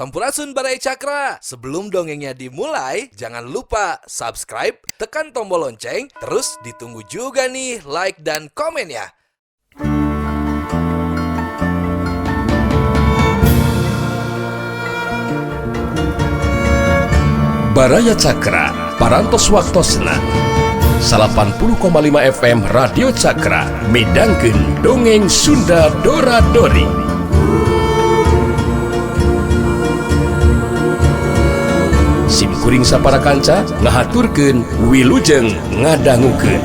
Sampurasun, Baraya Cakra. Sebelum dongengnya dimulai, jangan lupa subscribe, tekan tombol lonceng, terus ditunggu juga nih like dan komennya. Baraya Cakra, Parantos Waktosna 80,5 FM Radio Cakra midangkeun dongeng Sunda Dora Dori. Sim kuring sapara kanca ngahaturkeun wilujeng ngadangukeun.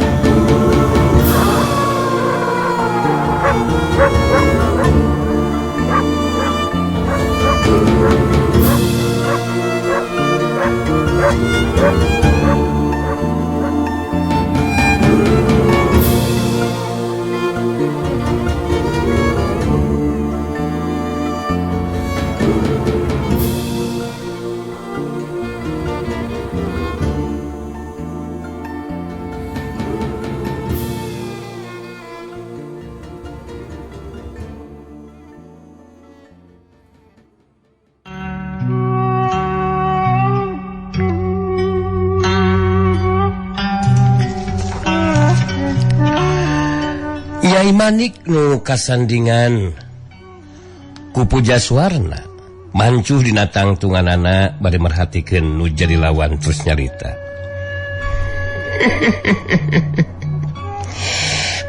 Nyai Manik nu kasandingan ku Pujaswarna mancuh dina tangtunganana bari merhatikeun nu jadi lawan terus nyarita.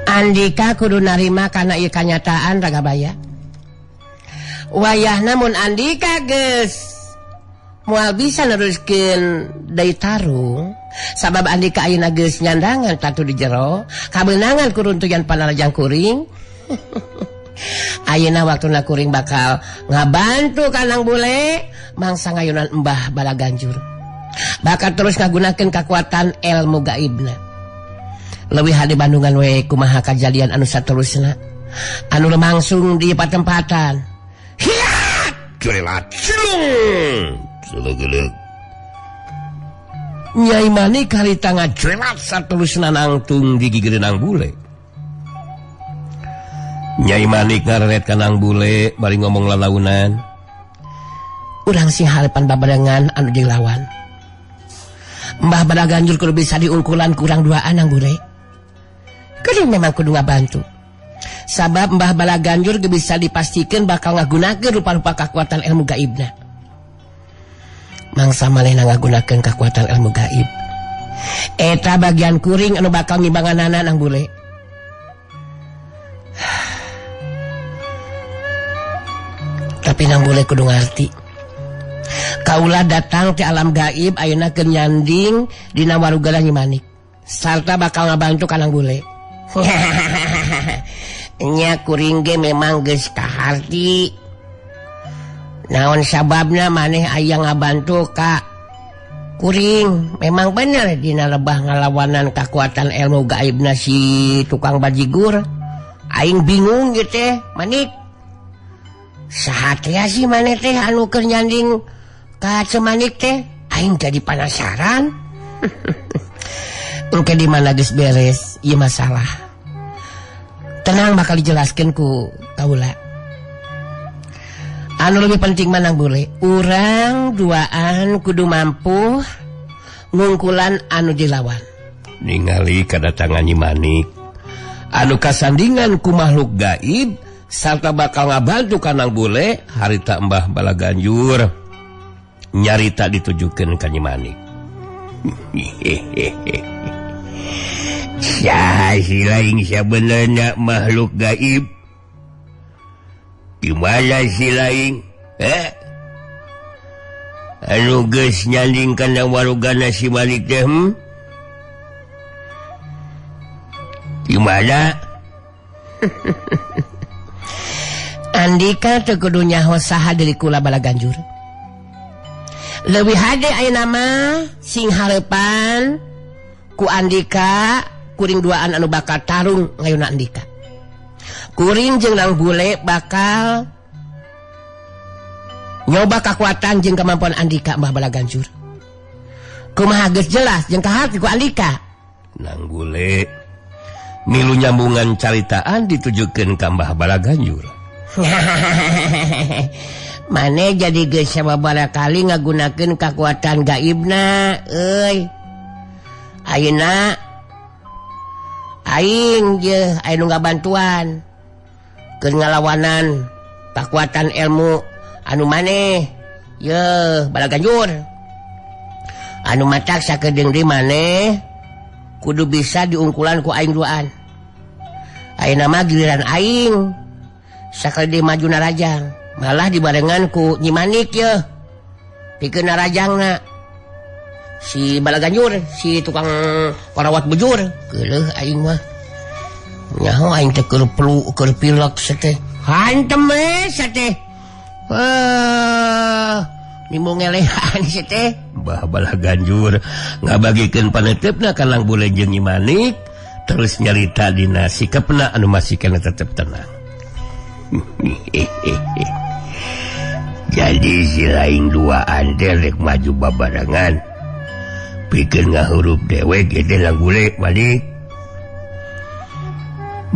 Andika kudu narima kana ieu kanyataan Ragabaya. Wayahna mun Andika geus moal bisa neruskeun deui tarung, sabab Andika ayeuna geus nyandangan tatu di jero, kabeunangan kuruntuyan panarajang kuring. Ayeuna waktuna kuring bakal ngabantu Kanang Bule mangsa ngayunan Mbah Balaganjur. Bakal terus ngagunakeun kakuatan ilmu gaibna. Leuwih hade bandungan we kumaha kajadian anu saterusna anu lemangsung di patempatan. Hiat! Curelat cilung. Selegelek. Nyai Manik harita ngacuelat saterusna nangtung di gigireunang bule. Nyai Manik ngareret kanang bule bari ngomong lalaunan. Urang sing harapan babarengan anu jeung lawan. Mbah Balaganjur kudu bisa diungkulan kurang duaan nang bule. Kudu memang kudu ngabantu. Sabab Mbah Balaganjur ge bisa dipastikan bakal ngagunakeun rupa-rupa kekuatan ilmu gaibna. Mangsa manehna ngagunakeun kekuatan ilmu gaib. Eta bagian kuring anu bakal ngimbanganana nang bule. Tapi nang bule kudu ngarti. Kaula datang ti alam gaib ayeuna keur nyanding dina warugala Nyi Manik. Sarta bakal ngabantu ka nang bule. Nya kuring ge memang geus kaharti. Naon sababna maneh aya ngabantu ka kuring? Memang bener dina lebah ngalawanan kakuatan ilmu gaibna si tukang bajigur. Aing bingung gitu teh, Manik. Saha teh sih maneh teh anu keur nyanding ka Cemanik teh? Aing jadi penasaran. Engke di mana geus beres ieu masalah. Tenang bakal dijelaskeun ku kaula. Anu lebih penting manang bule, urang duaan kudu mampu ngungkulan anu dilawan. Ningali kadatangan Nyi Manik anu kasandingan ku makhluk gaib sarta bakal ngabantu kanang bule harita Mbah Balaganjur nyarita ditujukeun ka Nyi Manik. Saha si lain sabenerna makhluk gaib? Di mana si lain? Anu geus nyanding kana warugana si Manik teh? Di mana? Andika teu kudu nyaho saha deui kula Balaganjur. Leuwih hade ayeuna mah sing hareupan ku Andika kuring duaan anu bakal tarung ngayuna Andika. Kuring jeung nang bule bakal nyoba kekuatan jeung kemampuan Andika Mbah Balaganjur. Kumaha geus jelas jeung kaharti ku Andika. Nang bule milu nyambungan caritaan ditujukeun ka Mbah Balaganjur. Maneh jadi geus sababaraha kali ngagunakeun kakuatan gaibna euy. Ayeuna aing je aya nu ngabantuan keur ngalawanan kakuatan ilmu anu maneh ye Balaganjur. Anu matak sakedeung di maneh kudu bisa diungkulan ku aing duaan. Ayeuna mah giliran aing sakali deui maju narajang. Malah dibarengan ku Nyi Manik ye pikeun narajangna si Balaganjur si tukang parawat bujur. Geuleuh aing mah nyaho aing teh keur pelu keur pilek teh hantem we teh. Nimbung ngelehan si teh. Mbah Balaganjur ngabagikeun paneuteup ka Nang Bule jeung Nyi Manik terus nyarita dina sikepna anu masih kana tetep tenang. Jadi si lain duaan teh rek maju babarengan pikeun ngahurup dewek ge Nang Bule Manik.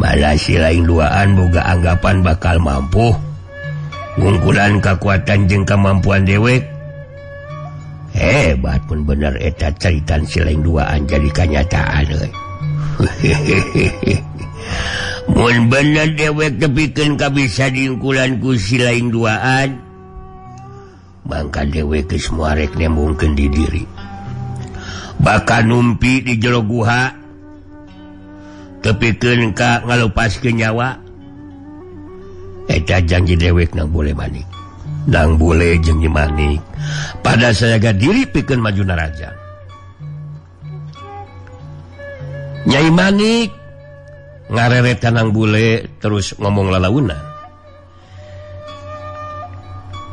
Malah si lain duaan boga anggapan bakal mampu ngungkulan kekuatan jeung kemampuan dewek. Hebat pun bener eta caritan si lain duaan jadi kanyataan euy. Mun bener dewek tepikeun ka bisa diungkulan ku si lain duaan, mangka dewek geus moal rek nembungkeun di diri. Bakal numpi di jero guha tepikeun ka ngalupaskeun nyawa. Eta janji dewek Nang Bule Manik. Nang Bule jeung Nyi Manik pada sayaga diri pikeun maju narajang. Nyai Manik ngareret ka Nang Bule terus ngomong lalauna.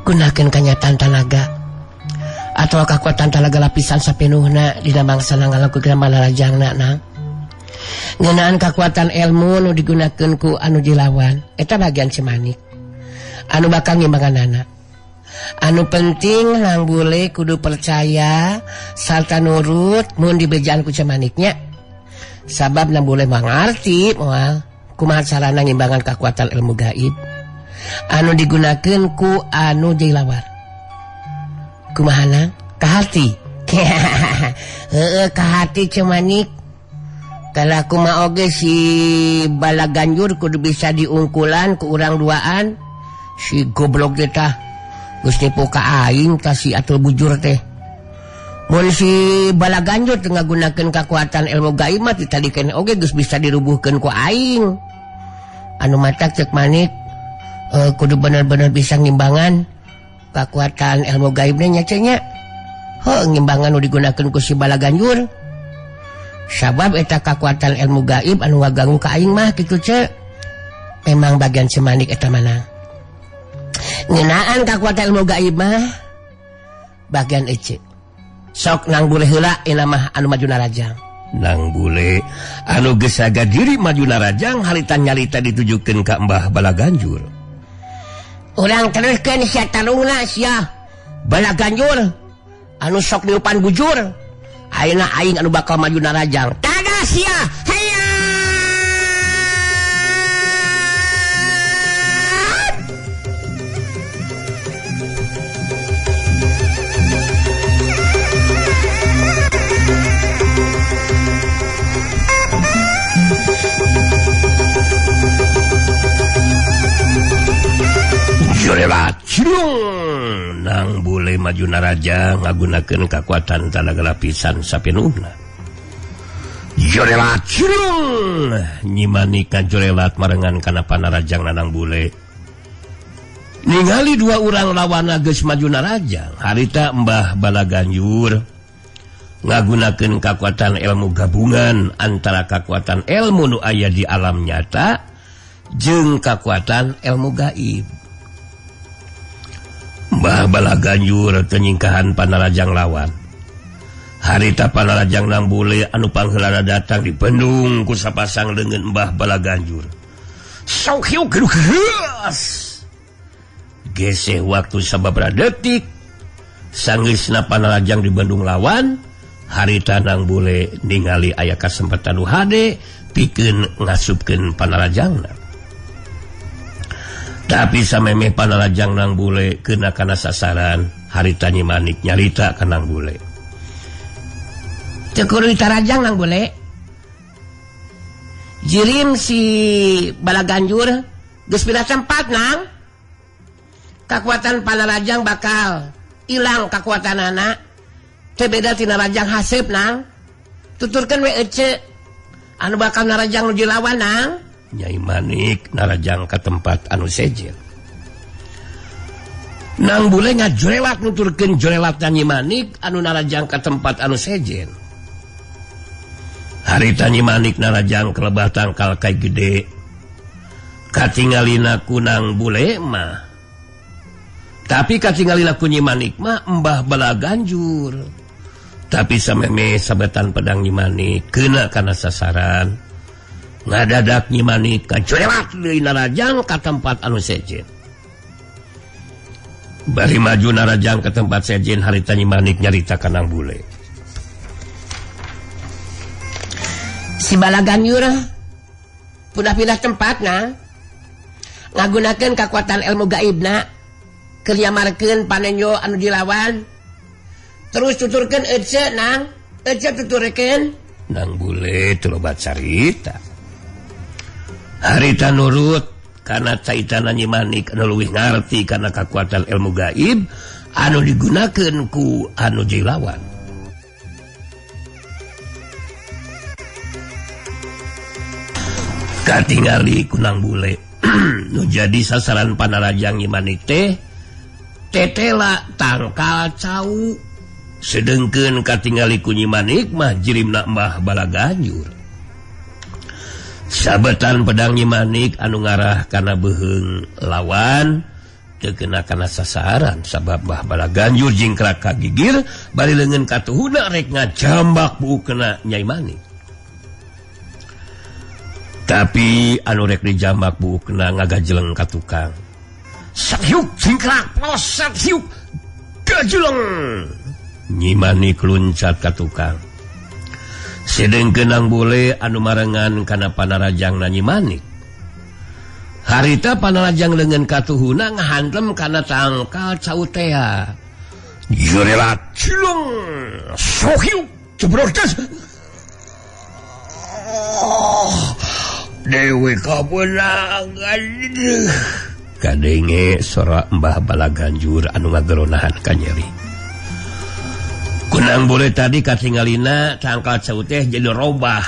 Gunakeun kanyataan tanaga atau kakuatan tanaga lapisan sapenuhna dina mangsa ngalakukeun manarajangna nang. Ngeunaan kakuatan ilmu nu digunakeun ku anu dilawan eta bagian si Manik anu bakal ngimbanganana. Anu penting Nang Bule kudu percaya sarta nurut mun dibejaan ku si Maniknya. Sabab Nang Bule mangarti moal kumaha carana ngimbangan kakuatan ilmu gaib anu digunakeun ku anu dilawan. Kumaha nang? Kahati. Heeh, kahati si Manik. Kalau kumaha oge si Balaganjur kudu bisa diungkulan ku urang duaan. Si goblok teh tah geus nipu ka aing tah si atul bujur teh. Mun si Balaganjur teu ngagunakeun kakuatan ilmu gaib mah tadi keneh oge geus bisa dirubuhkeun ku aing. Anu matak ceuk Manik kudu bener-bener bisa ngimbangan kakuatan ilmu gaibna nya ceu nya. Heuh, ngimbangan nu digunakeun ku si Balaganjur. Sabab eta kakuatan ilmu gaib anu ngaganggu ka aing mah kitu ce. Memang bagian si Manik eta mana. Ngeunaan kakuatan ilmu gaib mah bagian ece. Sok Nang Bule heula ina mah anu maju narajang. Nang Bule anu geus saga diri maju narajang harita nyarita ditujukeun ka Mbah Balaganjur. Urang teruskeun sia tarungna sia Balaganjur anu sok niupan bujur. Ayeuna aing anu bakal maju narajang. Taga sia. Hayya. Jorelat. Nang Bule maju narajang ngagunakeun kakuatan tanaga lapisan sapenuhna. Jorelat. Nyi Manik kajorelat marengan kana panarajang Nang Bule. Ningali dua urang lawanna geus maju narajang, harita Mbah Balaganjur ngagunakeun kakuatan ilmu gabungan antara kakuatan ilmu nu aya di alam nyata jeung kakuatan ilmu gaib. Mbah Balaganjur teu nyingkahan panarajang lawan. Harita panarajang Nang Bule anu pangheulana datang dibendung ku sapasang leungeun Mbah Balaganjur. Sok hiu geus. Geseh waktu sababaraha detik sanggeusna panarajang dibendung lawan, harita Nang Bule ningali aya kasempatan nu hade pikeun ngasupkeun panarajangna. Tapi samemeh panarajang Nang Bule kena kana sasaran harita Nyi Manik nyarita ka Nang Bule. Teu kudu ditarajang Nang Bule. Jirim si Balaganjur geus pindah tempat Nang. Kakuatan panarajang bakal ilang kakuatanana. Teu beda tina rajang haseup Nang. Tuturkeun we ece anu bakal narajang nu dilawan Nang. Nyai Manik narajang ka tempat anu sejen. Nang Bule ngajrewat nuturkeun jrewatna Nyi Manik anu narajang ka tempat anu sejen. Harita Nyi Manik narajang ka lebah tangkal kai gede. Katingalina ku Nang Bule mah. Tapi katingalina ku Nyi Manik mah Mbah Balaganjur. Tapi sameme sabetan pedang Nyi Manik kena kana sasaran. Ngadadak Nyi Manik kajrewat deui narajang ka tempat anu sejen. Bari maju narajang ke tempat sejen harita Nyi Manik nyarita ka Nang Bule. Si Balaganjur pindah-pindah tempat Nang. Ngagunakeun kakuatan ilmu gaibna keur nyamarkeun panenjo anu dilawan. Terus tuturkeun ece Nang, ece tuturkeun. Nang Bule teu loba carita. Harita nurut karena caitana Nyi Manik anu leuwih ngarti kana kakuatan ilmu gaib anu digunakeun ku anu dilawan. Katingali ku Nang Bule nu jadi sasaran panarajang Nyi Manik teh tetela tangkal cau. Sedengkeun katingali ku Nyi Manik mah jirimna Mbah Balaganjur. Sabetan pedang Nyi Manik anu ngarah kana beuheung lawan teu kena kana sasaran sabab Mbah Balaganjur jingkrak ka gigir bari leungeun katuhuna rek ngajambak buukna Nyai Manik. Tapi anu rek dijambak buukna ngagajeleng ka tukang. Sahyuk jingkrak plosat hiuk gajeleng. Nyi Manik luncat ka tukang. Sedengkeun Nang Bule anu marengan kana panarajangna Nyi Manik. Harita panarajang leungeun katuhuna ngahantem kana tangkal cau tea. Jurelat cilung sohiuk jebrordes. Dewi kabeunangan. Kadenge sora Mbah Balaganjur anu ngageronahan ka nyeri. Kunang Bule tadi katingalina tangkal cau teh jadi robah.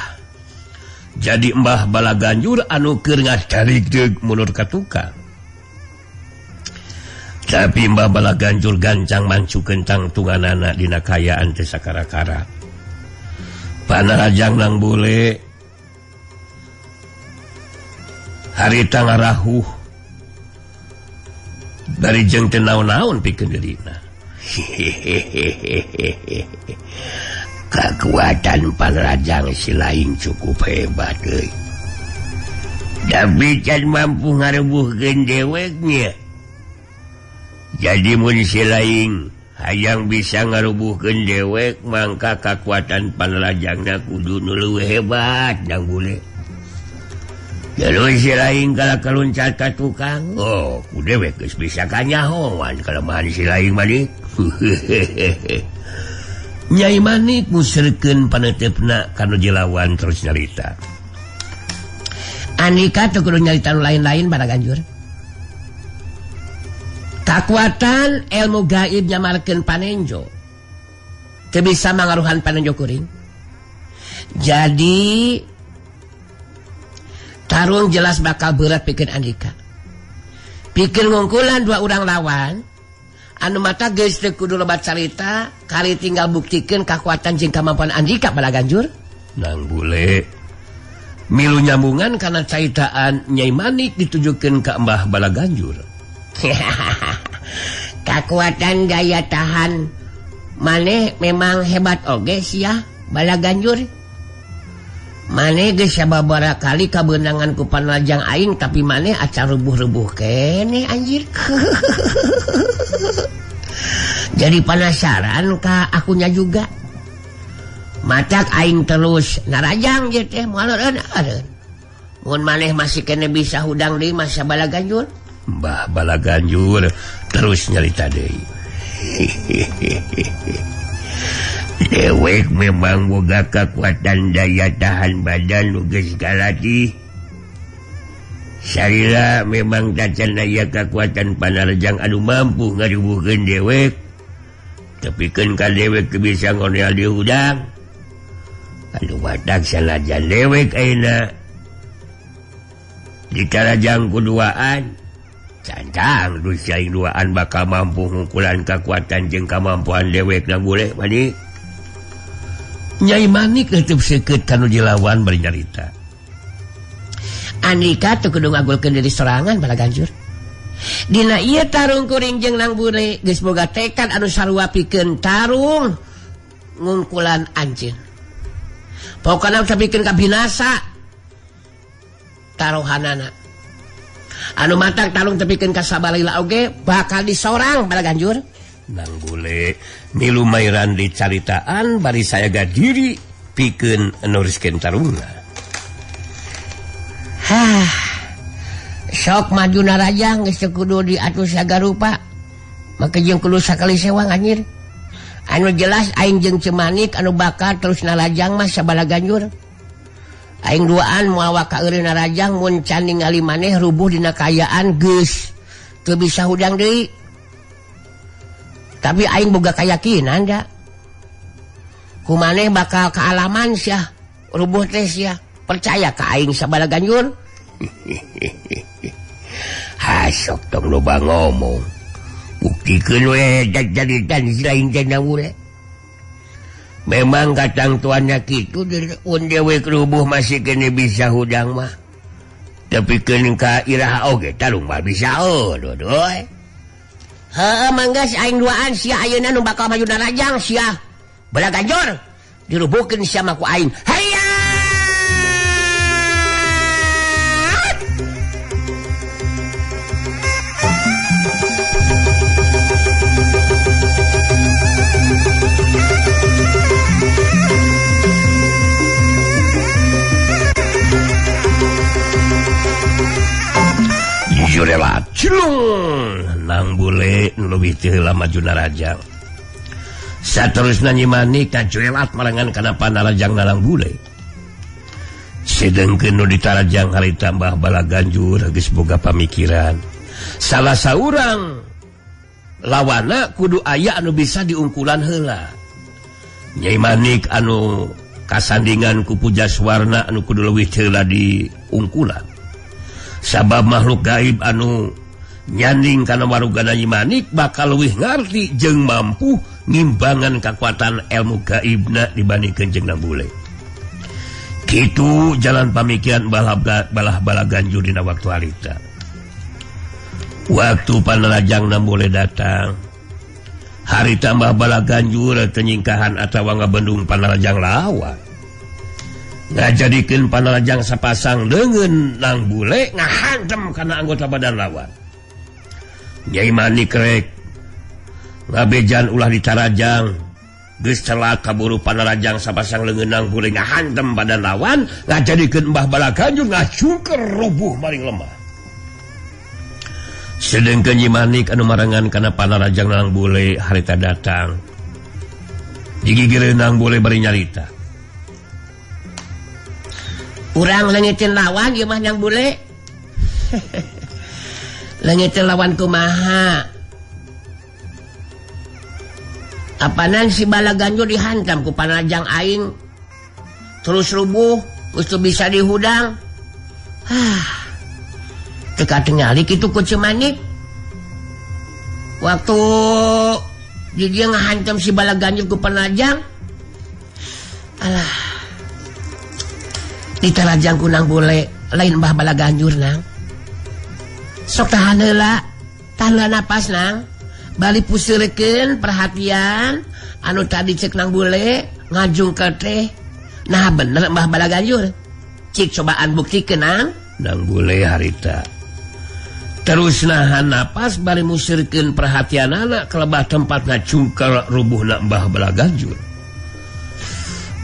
Jadi Mbah Balaganjur anu keur ngadarik mundur ka tukang. Tapi Mbah Balaganjur gancang mancukeun tangtunganana dina kayaan teh sakara-kara. Panarajang Nang Bule harita ngarahuh bari jeung teu naon-naon pikeun dirina. Kekuatan panarajang si lain cukup hebat euy. Tapi can mampu ngarebuhkeun deweknya. Jadi mun si lain hayang bisa ngarubuhkeun dewek mangka kekuatan panarajangna kudu nu leuwih hebat Nang Bule. Lalu si lain kala kaluncat ka tukang, oh ku dewek geus bisa kanyahoan kalemahan si lain mah. Nyai Manik musrikeun paneuteup-na ka nu dilawan terus nyarita. Andika teu kudu nyarita nu lain-lain Balaganjur. Kakuatan ilmu gaib nyamarkeun panenjo teu bisa mangaruhan panenjo kuring. Jadi tarung jelas bakal berat pikeun Andika. Pikeun ngungkulan dua urang lawan anu mata geus teu kudu loba carita, kali tinggal buktikeun kakuatan jeung kamampuan Andika Balaganjur. Nang Bule milu nyambungan kana caitaan Nyai Manik ditujukeun ka Mbah Balaganjur. Kakuatan daya tahan maneh memang hebat oge sia Balaganjur. Maneh geus sababaraha kali kabeunangan ku panarajang aing tapi maneh acan rubuh-rubuh keneh anjir. Jadi penasaran ka akunya juga. Matak aing terus narajang je teh moal eureun. Mun maneh masih kene bisa hudang deui masa Balaganjur. Mbah Balaganjur terus nyarita deui. Dewek memang boga kekuatan daya tahan badan nu geus kalatih. Salila memang tacan aya kekuatan panarjang anu mampu ngarubuhkeun dewek. Tepikeun ka dewek teu bisa ngonel di hudang. Anu batak sanajan dewek ayeuna ditarajang ku duaan. Cantang dus aing duaan bakal mampu ngungkulan kekuatan jeung kamampuan dewek na boleh manik. Nyai Manik teu seukeut kanu dilawan bari nyarita. Andika teu kudu ngagulkeun diri sorangan Balaganjur. Dina ieu tarung kuring jeung Nang Bule geus boga tekad anu sarua pikeun tarung ngungkulan anjeun. Pokona tepikeun ka binasa taruhanana. Anu matak tarung tepikeun ka sabalila oge bakal disorang Balaganjur. Nang Bule milu mairan dicaritaan bari sayaga diri pikeun neruskeun tarungna. Hah. Sok maju narajang geus teu kudu diatur sagarupa. Make jeung kudu sakali sewang anjir. Anu jelas aing jeung Cemanik anu bakal terus narajang mah sabalaganjur. Aing duaan moal waka eureun narajang mun can ningali maneh rubuh dina kaayaan geus teu bisa hudang deui. Tapi aing boga kayakinan da. Ku maneh bakal kaalaman sia, rubuh teh sia. Percaya ka aing sabalaganjur? Hasok tong loba ngomong. Buktikeun we jadikan lain cenah bule. Memang katang tuannya kitu un dewek rubuh masih kene bisa hudang mah. Tapi keun ka iraha oge tarung mah bisa aduh. Heuh mangga aing duaan sia ayeuna nu bakal maju narajang sia. Balaganjur dirubuhkeun sia mah ku aing. Hayya! Jurela cilung Nang Bule leuwih teu heula maju narajang. Saterusna Nyi Manik kacuelat marangan kana panarajang Nang Bule. Sedengkeun nu ditarajang harita Mbah Balaganjur geus boga pamikiran. Salah saurang lawana kudu aya anu bisa diungkulan heula. Nyai Manik anu kasandingan ku Pujaswarna anu kudu leuwih teu heula diungkulan. Sabab makhluk gaib anu nyanding kana warugana Nyi Manik bakal leuwih ngarti jeung mampu ngimbangan kakuatan ilmu gaibna dibandingkeun jeung Nang Bule. Kitu jalan pamikiran balah Balaganjur dina waktu harita. Waktu panarajang Nang Bule datang, harita Mbah Balaganjur teu nyingkahan atawa ngabendung panarajang lawan. Ngajadikeun panarajang sapasang leungeun Nang Bule ngahantem kana anggota badan lawan. Nyai Manik rek ngabejan ulah ditarajang, geus celak kaburu panarajang sapasang leungeun Nang Bule ngahantem badan lawan, ngajadikeun Mbah Balaganjur ngacungker rubuh maring lemah. Sedengkeun Nyi Manik anu marangan kana panarajang Nang Bule harita datang. Digigireun Nang Bule bari nyarita. Urang leungitin lawan ieu mah Nang Bule. Leungitin lawan kumaha? Apanan si Balaganjur dihantam ku panarajang aing. Terus rubuh, geus teu bisa dihudang. Hah. Teu katingali kitu ku Cemanik. Waktu di dia ngahantam si Balaganjur ku panarajang. Alah. Ditarajang ku Nang Bule lain Mbah Balaganjur Nang. Sok tahan heula, tahan heula napas Nang. Bali puseurekeun perhatian anu tadi cek Nang Bule ngajungkeun teh. Nah bener Mbah Balaganjur. Cik cobaan buktikeun Nang. Nang Bule harita. Terus nahan napas bari museurekeun perhatianana kelebah tempat ngacungkel rubuhna Mbah Balaganjur.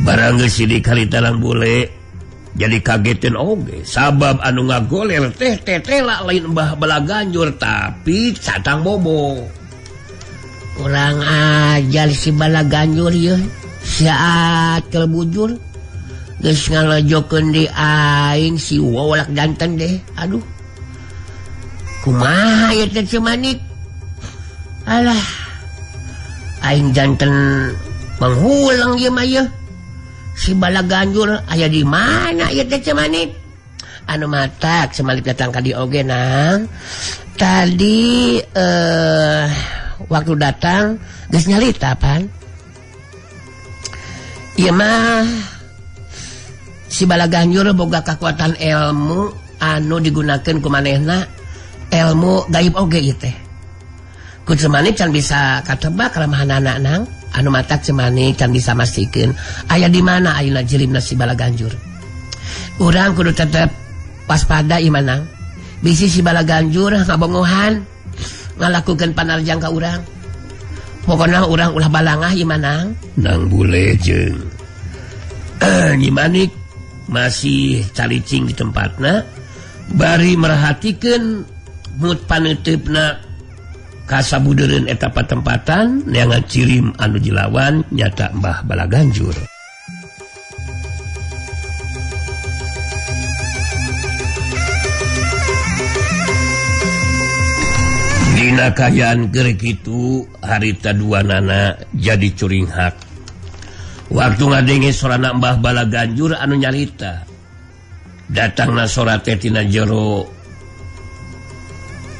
Barang geus sidik harita Nang Bule Jadi kagetin oge sabab anu ngagoler teh tetela lain Mbah Balaganjur tapi Catang Bobo. Kurang ajar si Balaganjur yeuh, si akel bujur geus ngalojokeun di aing si wawalak janten deh. Aduh. Kumaha ieu teh Cemanik? Alah. Aing janten manghulang ieu mah yeuh. Si Balaganjur aya di mana ieu teh Cemanik? Anu matak Cemanik datang ka dieu oge nang. Tadi waktu datang geus nyalita pan. Ieu mah si Balaganjur boga kekuatan ilmu anu digunakeun ku manehna, ilmu gaib oge ieu teh. Ku Cemanik can bisa katebak kalemahanana nang. Anu matak Cemanik can bisa mastikeun aya di mana ayeuna jirimna si Balaganjur. Urang kudu tetep waspada ieu manang. Bisi si Balaganjur ngabongohan ngalakukeun panarjang ka urang. Pokona urang ulah balangah ieu manang. Nang bule jeung Nyi Manik masih calicing di tempatna bari merhatikeun mut paneuteup-na kasabudereun eta patempatan neangan cirim anu dilawan nyata Mbah Balaganjur. Dina kaayaan keur kitu harita duanana jadi curinghak. Waktu ngadenge sorana Mbah Balaganjur anu nyarita. Datangna sora teh tina jero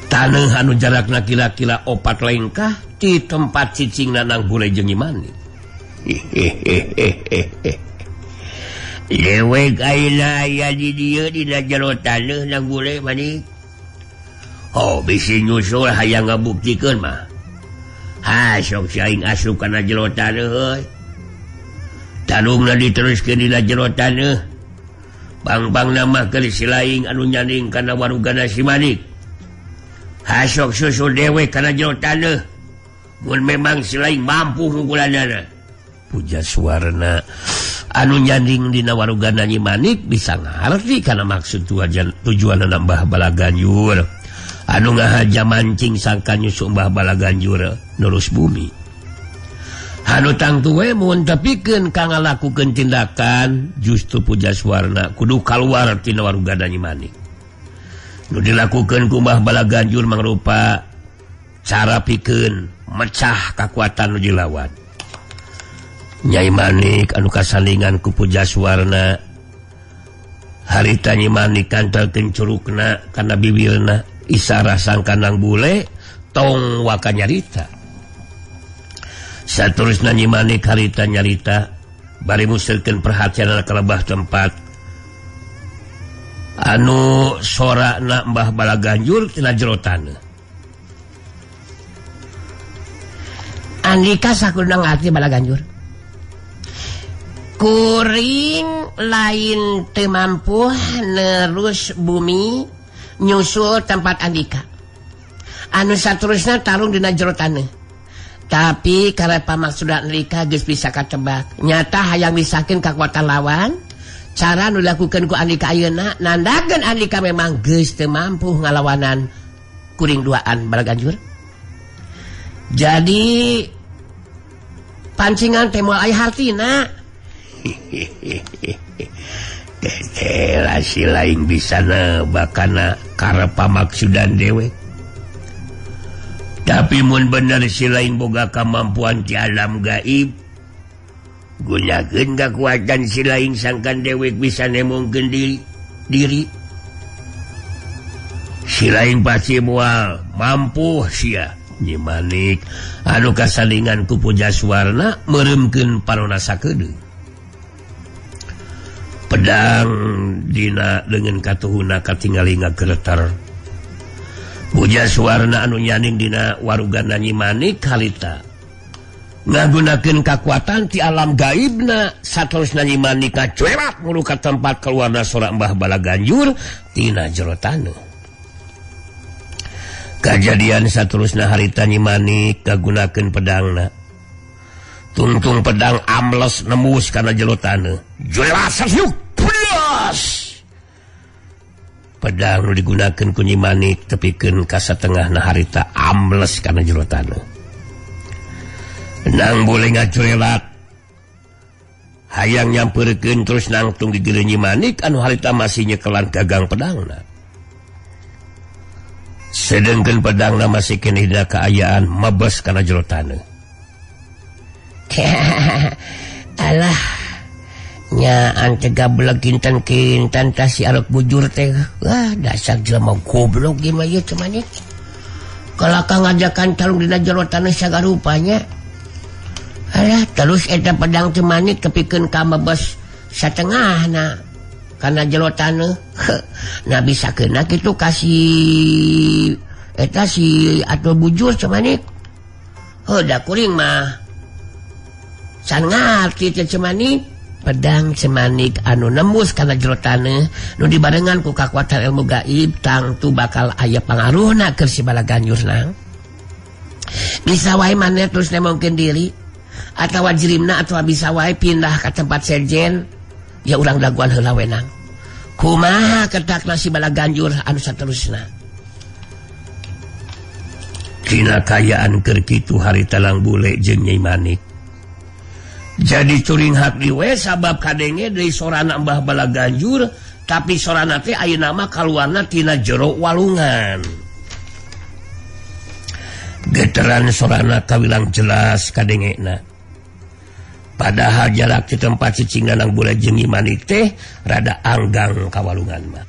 taneuh anu jarakna kira-kira 4 lengkah di tempat cicingna Nang Bule jeung Nyi Manik. Dewek ayeuna aya di dieu dina jero taneuh Nang Bule Manik. Oh bisi nyusul hayang ngabuktikeun mah. Ha sok si aing asup kana jero taneuh euy. Tarungna diteruskeun dina jero taneuh. Bang-bangna mah keur si laing anu nyanding kana warugana si Manik. Hasok susul dewek kana jero taneuh. Mun memang si laing mampu ngungkulanana. Puja Suwarna anu nyanding dina warugana Nyi Manik bisa ngarti kana maksud tujuan Mbah Balaganjur. Anu ngahaja mancing sangka nyusul Mbah Balaganjur nurus bumi. Anu tangtu we mun tepikeun ka ngalakukeun tindakan justru Puja Suwarna kudu kaluar tina warugana Nyi Manik. Nu dilakukeun ku Mbah Balaganjur mangrupa cara pikeun mecah kakuatan nu dilawan. Nyai Manik anu kasalingan ku Puja Suwarna harita Nyi Manik kantelkeun curukna kana bibirna isarah sangka Nang Bule tong waka nyarita. Saterusna Nyi Manik harita nyarita bari musirkeun perhatianna ka lebah tempat anu sorana Mbah Balaganjur tina jero taneuh. Andika sakuduna ngarti Balaganjur. Kuring lain teu mampu nerus bumi nyusul tempat Andika. Anu saterusna tarung dina jero taneuh. Tapi karena pamaksudan Andika geus bisa katebak. Nyata hayang misakeun kakuatan lawan. Cara nu dilakukeun ku Andika ayeuna nandakeun Andika memang geus teu mampu ngalawanan kuring duaan Balaganjur. Jadi pancingan teh moal aya hartina. Teteh si lain bisa nebakana karep pamaksudan dewek. Tapi mun bener si lain boga kemampuan ti alam gaib, gunakeun kakuatan si lain sangkan dewek bisa nemongkeun diri. Si lain pasti moal mampu sia. Nyi Manik anu kasalingan ku Puja Suwarna meureumkeun parona sakedeung. Pedang dina dengan katuhuna katingali ngageretar. Puja Suwarna anu nyaning dina warugana Nyi Manik harita ngagunakeun kakuatan ti alam gaibna saterusna Nyi Manik kacuerat mulu ka tempat keluarna sora Mbah Balaganjur tina jero taneuh. Kajadian saterusna harita Nyi Manik kagunakeun pedangna. Tungtung pedang ambles nembus kana jero taneuh. Jelas yuk. Blas pedang nu digunakeun ku Nyi Manik tepikeun ka satengahna harita ambles kana jero taneuh. Nang boleh ngacurelat hayang nyampeurkeun terus nangtung di Nyi Manik anu harita masih nyekelan gagang pedangna. Sedengkeun pedangna masih keneh dina kaayaan mabes kana jero taneuh. Alah nyaan teh gablek kinten-kinten tah si arek bujur teh. Wah, dasar jelema goblok ieu mah ieu teh manik. Kalaka ngajakan tarung dina jero taneuh sagarupanya. Alah, terus eta pedang teh manik tepikeun ka mabes satengahna kana jero taneuh. Nah bisa kena kitu kasih eta si atau bujur teh manik. Heuh da kuring mah can ngarti teh cemanik. Pedang cemanik anu nembus kana jero taneuh nu dibarengan ku kakuatan ilmu gaib tangtu bakal aya pangaruhna keur si Balaganjur nang. Bisa wae maneh terus nemongkeun diri atawa jirimna atawa bisa wae pindah ka tempat sejen ya urang daguan heula we nang. Kumaha ketakna si Balaganjur anu saterusna. Dina kayaan keur kitu harita Lang Bule jeung Nyai Manik. Jadi curinghak di we sabab kadenge deui sorana Mbah Balaganjur tapi sorana teh ayeuna mah kaluarna tina jero walungan. Geteran sorana kawilang jelas kadengena. Padahal jarak di tempat cicingna Nang Bule jeung Nyi Manik teh rada anggang ka walungan mah.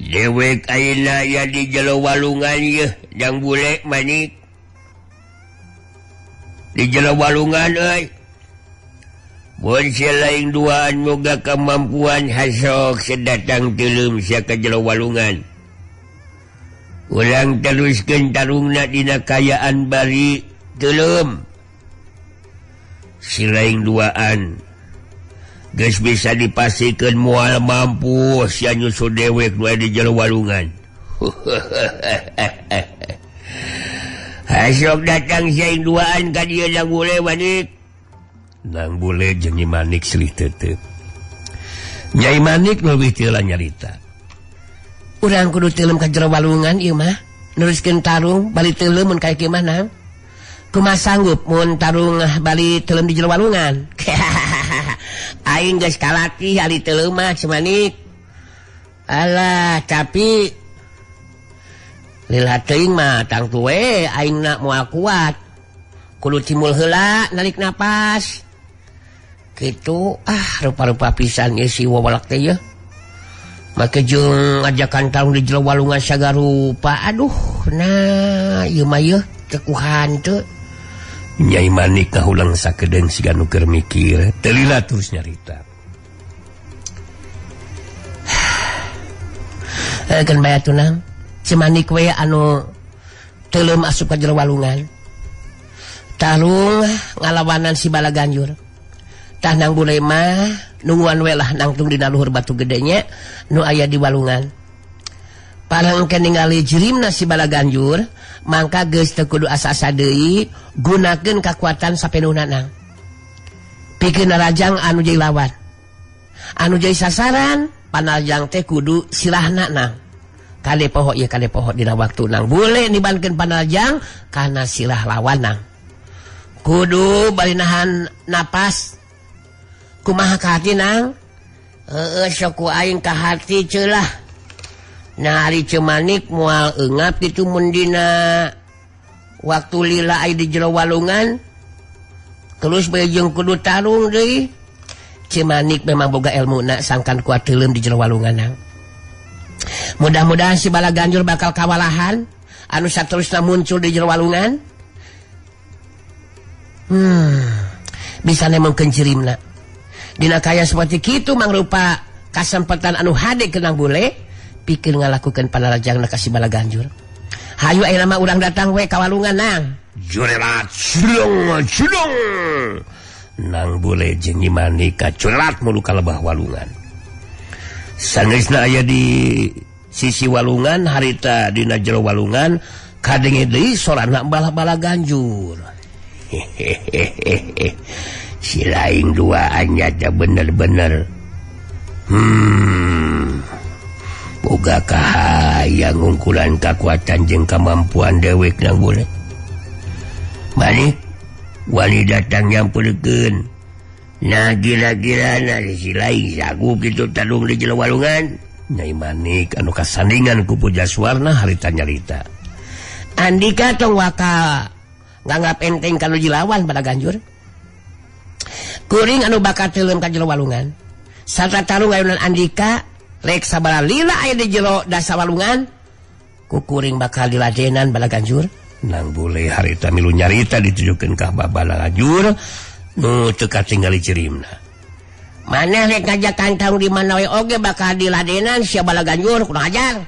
Dewek ayeuna aya di jero walungan yeuh Jang Bule Manik. Di jero walungan euy. Mun sia lain duaan moga kemampuan hasok sedatang teuleum sia ka jero walungan. Urang teruskeun tarungna dina kayaan bari teuleum. Si lain duaan geus bisa dipastikeun moal mampu sia nyusul dewek nu aya di jero walungan. Hasok datang sia duaan ka dieu Nang Bule Manik. Nang Bule jeung Nyi Manik silih teuteut. Nyai Manik leuwih teu nyarita. Urang kudu teuleum ka jero walungan ieu mah. Neruskeun tarung bali teuleum mun kaya kieu mah nang. Kumaha sanggup mun tarung bali teuleum di jero walungan? Aing geus kalatih ari teuleum mah cemanik. Alah, tapi lila teuing mah tangtu we aing na moal kuat. Kudu cimul heula narik napas. Kitu ah rupa-rupa pisan ieu si wawalak teh yeuh. Make jeung ngajakan tarung di jero walungan sagarupa. Aduh, nah ieu mah yeuh teu kuhan teu. Nyai Manik kahulang sakedeung siga nu keur mikir, teu lila terus nyarita. Keun bae atuh nang. Cemanik we anu teuleum asup ka jero walungan. Tarung ngalawanan si Balaganjur. Tah Nang Bule mah nungguan we lah nangtung dina luhur batu gedenya nu aya di walungan. Parang engke ningali jirimna si Balaganjur, mangka geus teu kudu asa-asa deui, gunakeun kakuatan sapenuhna nang. Pikeun narajang anu jadi lawan. Anu jadi sasaran, panarjang teh kudu silahna nang. Kade poho ieu kade poho dina waktu Nang Bule nibankeun panarjang kana silah lawan nang. Kudu bari nahan napas. Kumaha ka hati nang? Heueuh sok ku aing ka hati ceulah. Nah ari Cemanik moal eungap kitu mun dina waktu lila aya di jero walungan terus bae jeung kudu tarung deui. Cemanik memang boga elmuna sangkan kuat teuleum di jero walungan nang. Mudah-mudahan si Balaganjur bakal kawalahan anu saterusna muncul di jero walungan. Bisa nemongkeun jirimna. Dina kaya seperti kitu mangrupa kasempatan anu hade ke Nang Bule pikir ngalakukeun panarajangna ka si Balaganjur. Hayu ayeuna mah urang datang we ka walungan nang. Jurelat sulung sulung. Nang Bule jeung Nyi Manik kaculat mulu ka lebah walungan. Sangeusna aya di sisi walungan harita dina jero walungan kadenge deui sorana Mbah Balaganjur. Hehehe si lain duaan nyata bener-bener. Boga kahayang ngungkulan kakuatan jeung kamampuan dewek nang bule. Manik wani datang nyamperkeun. Nah gila-gila nah si lain jago kitu tarung di jero walungan. Nyai Manik anu kasandingan ku Pujaswarna harita nyarita. Andika tong waka nganggap enteng kalau jilawan pada ganjur. Kuring anu bakal teuleum ka jero walungan. Sarta tarung ayunan Andika rek sabaraha lila aya di jero dasa walungan. Ku kuring bakal diladenan bala ganjur. Nang bule harita milu nyarita ditujukeun ka bala ganjur nu teu katinggali cirimna. Maneh rek ngajakan tarung di mana we oge bakal diladenan sia bala ganjur kurang ajar.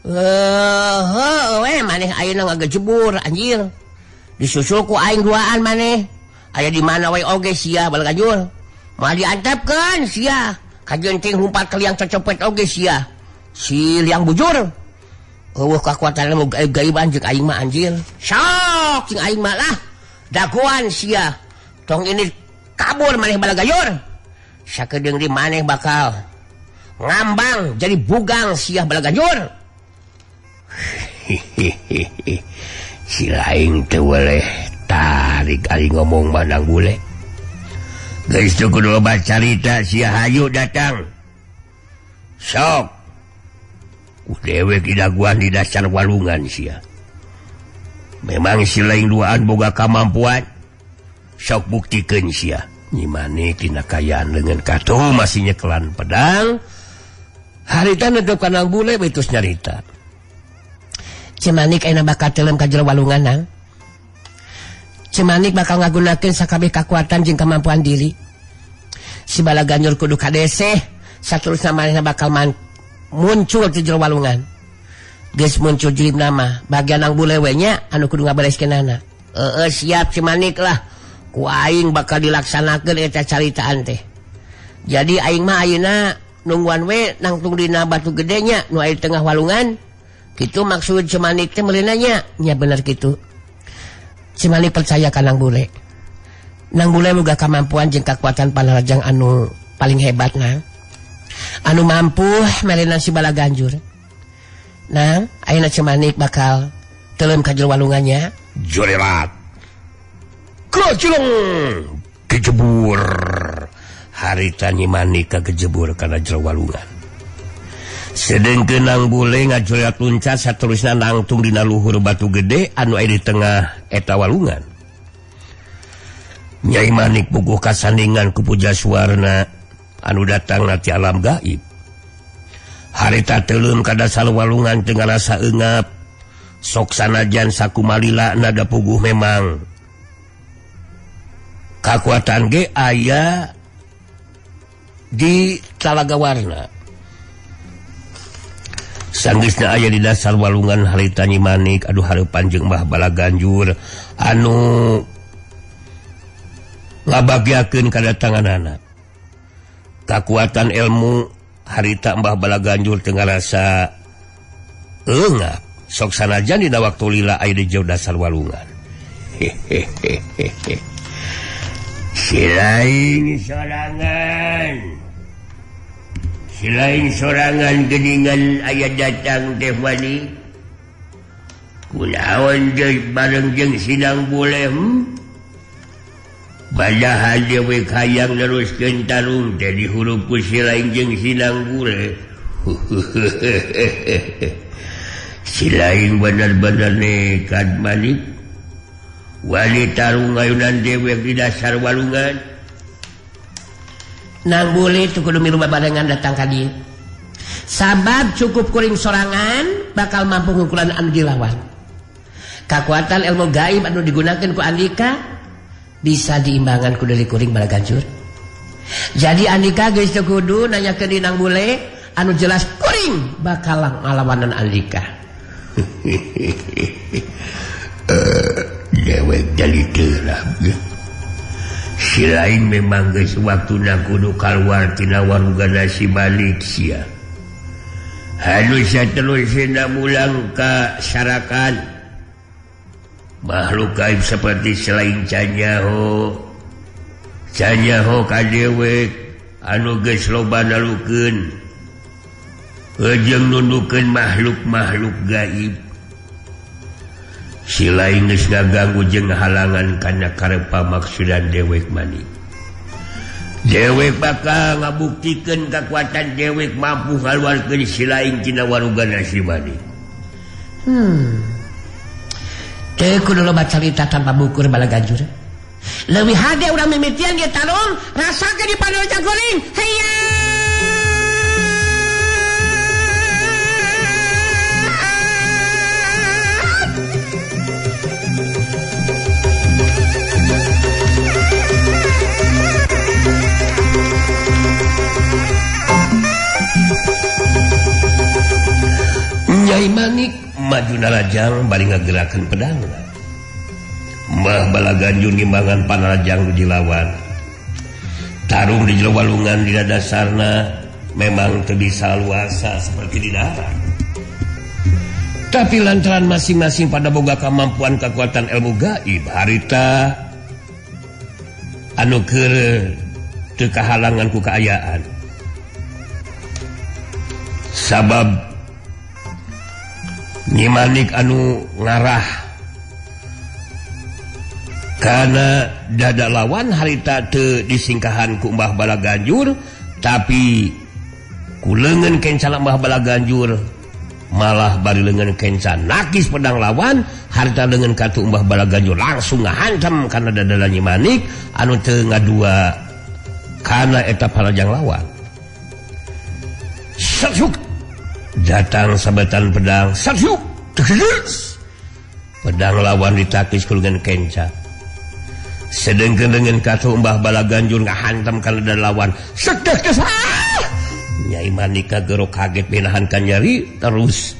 Heuh we maneh ayeuna ngagejebur anjir. Disusul ku aing duaan maneh. Aya di mana we oge sia bala ganjur. Moal diantepkeun sia. Kajenting lumpat ke liang cocopet oge sia. Si liang bujur. Eueuh kakuatan mu gaib-gaiban jeung aing mah anjir. Sok jeung aing mah lah. Dagoan sia. Tong ini kabur maneh bala ganjur. Sakedeung di maneh bakal ngambang jadi bugang sia bala ganjur. Hehehe. Si lain teu weleh tarik ari ngomong manang bule. Geus teu kudu loba carita sia hayu datang. Sok. Ku dewek didaguan di dasar walungan sia. Memang si lain duaan boga kamampuan. Sok buktikeun sia. Nyi Manik dina kayaan leungeun katuh masih nyekelan pedang. Harita netep ka Nang Bule bae tos nyarita. Cemanik ayeuna bakal teuleum ka jero walungan nang. Cemanik bakal ngagunakeun sakabeh kakuatan jeung kemampuan diri. Si bala ganjur kudu kadeseh, saterusna manehna bakal muncul ti jero walungan. Geus muncul jirimna mah, bagian Nang Bule we nya anu kudu ngabereskeunana. Heeh siap Cemanik lah. Ku aing bakal dilaksanakeun eta caritaan teh. Jadi aing mah ayeuna nungguan we nangtung dina batu gede nya nu aya di tengah walungan. Kitu maksud Cemanik teh meulina nya. Nya bener kitu. Cemanik percaya ka Nang Bule. Nang Bule boga kamampuan jeung kakuatan panarajang anu paling hebat nang. Anu mampu merenan si bala ganjur. Nang, ayeuna Cemanik bakal teuleum ka jero walungannya. Jorelat. Krocilong kejebur. Harita Nyi Manik kagejebur kana jero walungan. Sedengkeun Nang Bule ngajorelat luncat saterusna nangtung dina luhur batu gede anu aya di tengah eta walungan. Nyai Manik puguh kasandingan ku Pujaswarna anu datang ti alam gaib. Harita teuleum ka dasar walungan teu ngarasa eungap. Sok sanajan sakumalila nada puguh memang kakuatan ge aya di Talaga Warna. Sanggeusna aya di dasar walungan harita Nyi Manik aduh hareupan jeung Mbah Bala Ganjur anu ngabagiakeun kadatanganana. Kakuatan ilmu harita Mbah Bala Ganjur teu ngarasa eungap. Sok sanajan dina waktu lila aya di jauh dasar walungan. Hehehe. Si lain sorangan. Si lain sorangan geningan aya datang teh wani. Kunaon deui bareng jeung si Nang Bule? Padahal dewek hayang neruskeun tarung teh dihurup ku si lain jeung si Nang Bule. Si lain bener-bener nekat Manik. Wani tarung ayunan dewek di dasar walungan. Nang Bule tu kudu milu babarengan datang ka dieu. Sabab cukup kuring sorangan bakal mampu ngukulan anu dilawan. Kakuatan ilmu gaib anu digunakeun ku Andika bisa diimbangan ku deui kuring bala ganjur. Jadi Andika geus teu kudu nanyakeun di Nang Bule anu jelas kuring bakal ngalawanan Andika. Dewek jadi terap. Si lain memang geus waktuna kudu kaluar tina warugana si Malik sia. Anu saterusna mulang ka sarakan. Makhluk gaib seperti selain canyaho canyaho ka dewek anu geus loba nalukeun jeung nundukeun makhluk-makhluk gaib. Si lain geus ngaganggu jeung halangan kana karep pamaksudan dewek manik. Dewek bakal ngabuktikeun kakuatan dewek mampu ngaluarkeun si lain tina warugana si manik. Teu kudu loba carita tanpa bukur Balaganjur. Leuwih hade urang mimitian ge tarung rasakeun di panol goreng. Heya. Nyai Manik maju narajang bari ngagerakeun pedangna. Mbah Balaganjur ngimbangan panarajang nu dilawan. Tarung di jero walungan di dasarna memang teu bisa luasa seperti di darat. Tapi lantaran masing-masing pada boga kemampuan kekuatan ilmu gaib harita anu keur teu kahalangan ku kaayaan. Sabab Nyi Manik anu ngarah karena dada lawan harita teu disingkahan ku Mbah Balaganjur, tapi ku leungeun kenca Mbah Balaganjur malah bari leungeun kenca nakis pedang lawan harita leungeun katu Mbah Balaganjur langsung ngahantam kana dada Nyi Manik anu teu ngadua kana eta parajang lawan. Satsuk datang sabetan pedang, satsuk pedang lawan ditakis ku leungeun kenca. Sedengkeun dengan katu Mbah Balaganjur ngahantam kana dada lawan. Setek kesah. Nyai Manik kagerok kaget menahankan nyeri terus